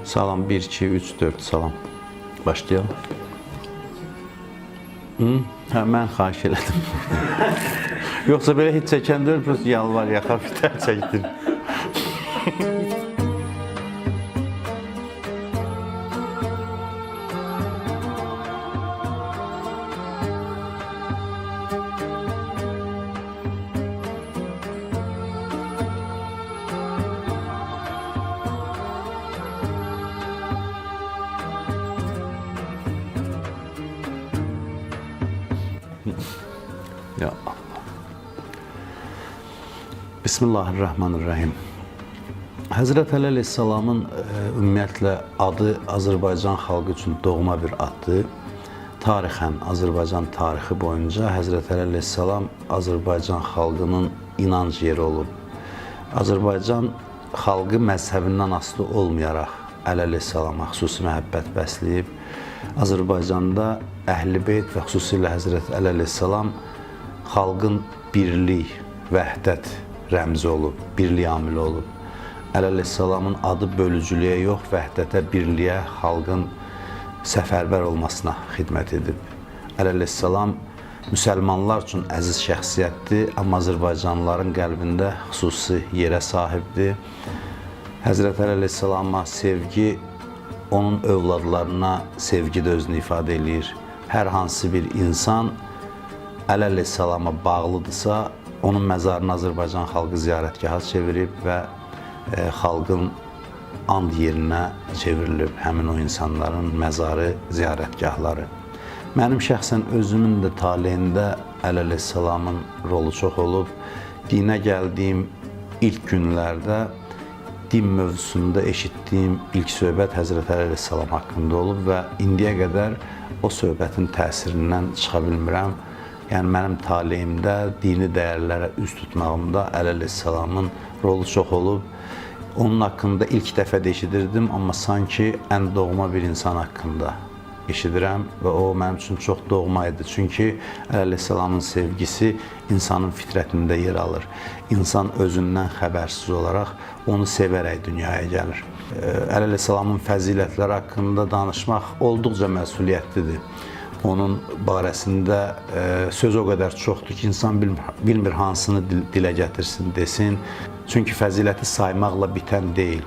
Salam 1 2 3 4 salam. Başlayalım. Hə, mən xahiş elədim. Yoxsa belə heç çəkən deyil, prosta yalvar yaxar bir tər çəkdir. Ya Allah. Bismillahirrahmanirrahim. Həzrət Əli əleyhissalamın ümumiyyətlə adı Azərbaycan xalqı üçün doğma bir addır. Tarixən Azərbaycan tarixi boyunca Həzrət Əli əleyhissalam Azərbaycan xalqının inanc yeri olub. Azərbaycan xalqı məzhəbindən asılı olmayaraq Əli əleyhissalama xüsusi məhəbbət bəsləyib. Azərbaycanda Əhl-i Beyt və xüsusilə Həzrət Əli əleyhissalam xalqın birlik, vəhdət rəmzi olub, birlik amili olub. Əli əleyhissalamın adı bölücülüyə yox, vəhdətə, birliyə, xalqın səfərbər olmasına xidmət edib. Əli əleyhissalam müsəlmanlar üçün əziz şəxsiyyətdir, amma azərbaycanlıların qəlbində xüsusi yerə sahibdir. Həzrət Əli əleyhissalama sevgi onun övladlarına sevgi də özünü ifadə eləyir. Hər hansı bir insan Əli əleyhissalama bağlıdırsa, onun məzarını Azərbaycan xalqı ziyarətgaha çevirib və xalqın and yerinə çevrilib həmin o insanların məzarı, ziyarətgahları. Mənim şəxsən özümün də taleyində Əli əleyhissalamın rolu çox olub. Dinə gəldiyim ilk günlərdə din mövzusunda eşitdiyim ilk söhbət Həzrət Əli əleyhissalam haqqında olub və indiyə qədər o söhbətin təsirindən çıxa bilmirəm. Yəni mənim taleyimdə, dini dəyərlərə üz tutmağımda Əli əleyhissalamın rolu çox olub. Onun haqqında ilk dəfə də eşidirdim, amma sanki ən doğma bir insan haqqında eşidirəm və o mənim üçün çox doğma idi. Çünki Əli əleyhissalamın sevgisi insanın fitrətində yer alır. İnsan özündən xəbərsiz olaraq onu sevərək dünyaya gəlir. Əli əleyhissalamın fəzilətləri haqqında danışmaq olduqca məsuliyyətlidir. Onun barəsində söz o qədər çoxdur ki, insan bilmir hansını dilə gətirsin, desin. Çünki fəziləti saymaqla bitən deyil.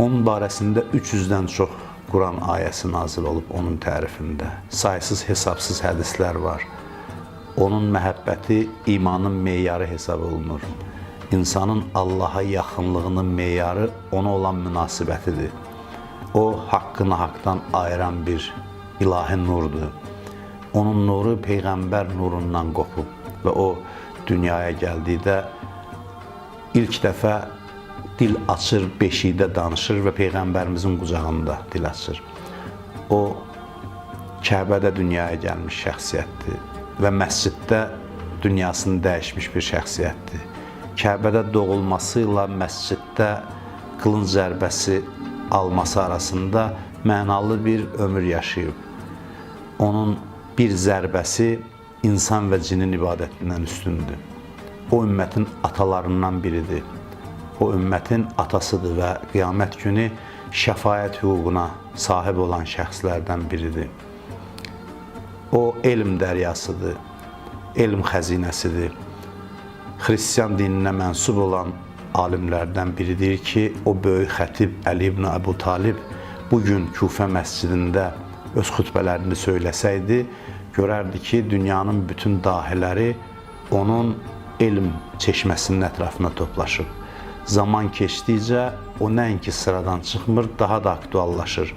Onun barəsində 300-dən çox Quran ayəsi nazil olub onun tərifində. Saysız, hesabsız hədislər var. Onun məhəbbəti imanın meyarı hesab olunur. İnsanın Allaha yaxınlığının meyarı ona olan münasibətidir. O, haqqını haqdan ayıran bir ilahi nurdur. Onun nuru Peyğəmbər nurundan qopub və o dünyaya gəldikdə ilk dəfə dil açır, beşikdə danışır və Peyğəmbərimizin qucağında dil açır. O Kəbədə dünyaya gəlmiş şəxsiyyətdir və məsciddə dünyasını dəyişmiş bir şəxsiyyətdir. Kəbədə doğulması ilə məsciddə qılınc zərbəsi alması arasında mənalı bir ömür yaşayıb. Onun bir zərbəsi insan və cinin ibadətindən üstündür. O ümmətin atalarından biridir. O ümmətin atasıdır və qiyamət günü şəfaət hüququna sahib olan şəxslərdən biridir. O elm dəryasıdır, elm xəzinəsidir. Xristian dininə mənsub olan alimlərdən biridir ki, o böyük xətib Əli ibn Əbu Talib bu gün Kufə məscidində öz xütbələrini söyləsəydi, görərdi ki, dünyanın bütün dahiləri onun elm çeşməsinin ətrafına toplaşıb. Zaman keçdikcə o nəinki sıradan çıxmır, daha da aktuallaşır.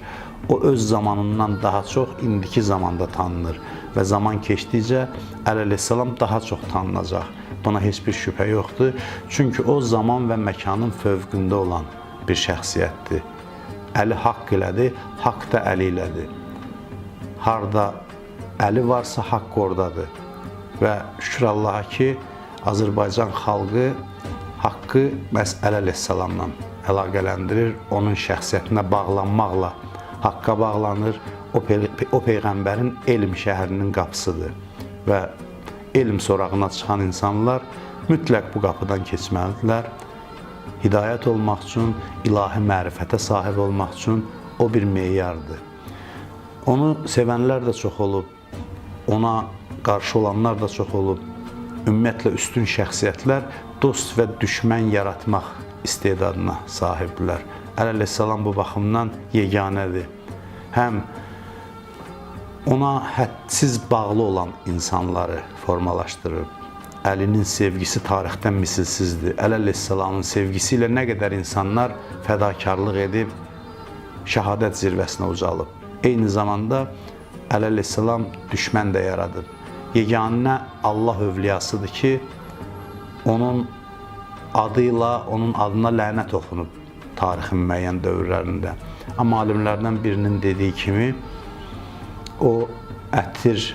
O öz zamanından daha çox indiki zamanda tanınır və zaman keçdikcə Əli əleyhissalam daha çox tanınacaq. Buna heç bir şübhə yoxdur. Çünki o zaman və məkanın fövqündə olan bir şəxsiyyətdir. Əli haqq elədi, haqq da Əli ilədir. Harda Əli varsa haqq ordadır. Və şükür Allaha ki, Azərbaycan xalqı haqqı məhz Əli əleyhissalamla əlaqələndirir, onun şəxsiyyətinə bağlanmaqla haqqa bağlanır. O peyğəmbərin elm şəhərinin qapısıdır və elm sorağına çıxan insanlar mütləq bu qapıdan keçməlidirlər. Hidayət olmaq üçün, ilahi mərifətə sahib olmaq üçün o bir meyardır. Onu sevənlər də çox olub, ona qarşı olanlar da çox olub. Ümumiyyətlə üstün şəxsiyyətlər dost və düşmən yaratmaq istedadına sahibdirlər. Əli əleyhissalam bu baxımdan yeganədir. Həm ona hədsiz bağlı olan insanları formalaşdırıb. Əlinin sevgisi tarixdən misilsizdir. Əli əleyhissalamın sevgisi ilə nə qədər insanlar fədakarlıq edib, şəhadət zirvəsinə ucalıb. Eyni zamanda Əli əleyhissalam düşmən də yaradıb. Yeganə Allah övliyasıdır ki, onun adı ilə onun adına lənət oxunub tarixin müəyyən dövrlərində. Amma alimlərdən birinin dediyi kimi o ətir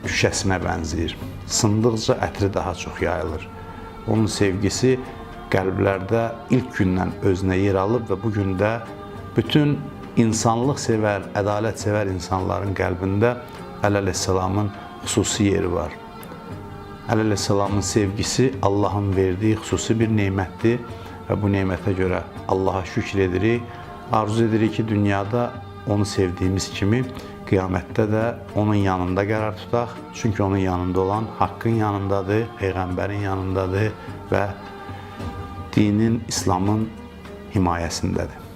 şüşəsinə bənzəyir. Sındıqca ətri daha çox yayılır. Onun sevgisi qəlblərdə ilk gündən özünə yer alıb və bu gün də bütün insanlıq sevər, ədalət sevər insanların qəlbində Əli əleyhissalamın xüsusi yeri var. Əli əleyhissalamın sevgisi Allahın verdiyi xüsusi bir nemətdir və bu nemətə görə Allaha şükr edirik. Arzu edirik ki, dünyada onu sevdiyimiz kimi qiyamətdə də onun yanında qərar tutaq. Çünki onun yanında olan haqqın yanındadır, peyğəmbərin yanındadır və dinin, İslamın himayəsindədir.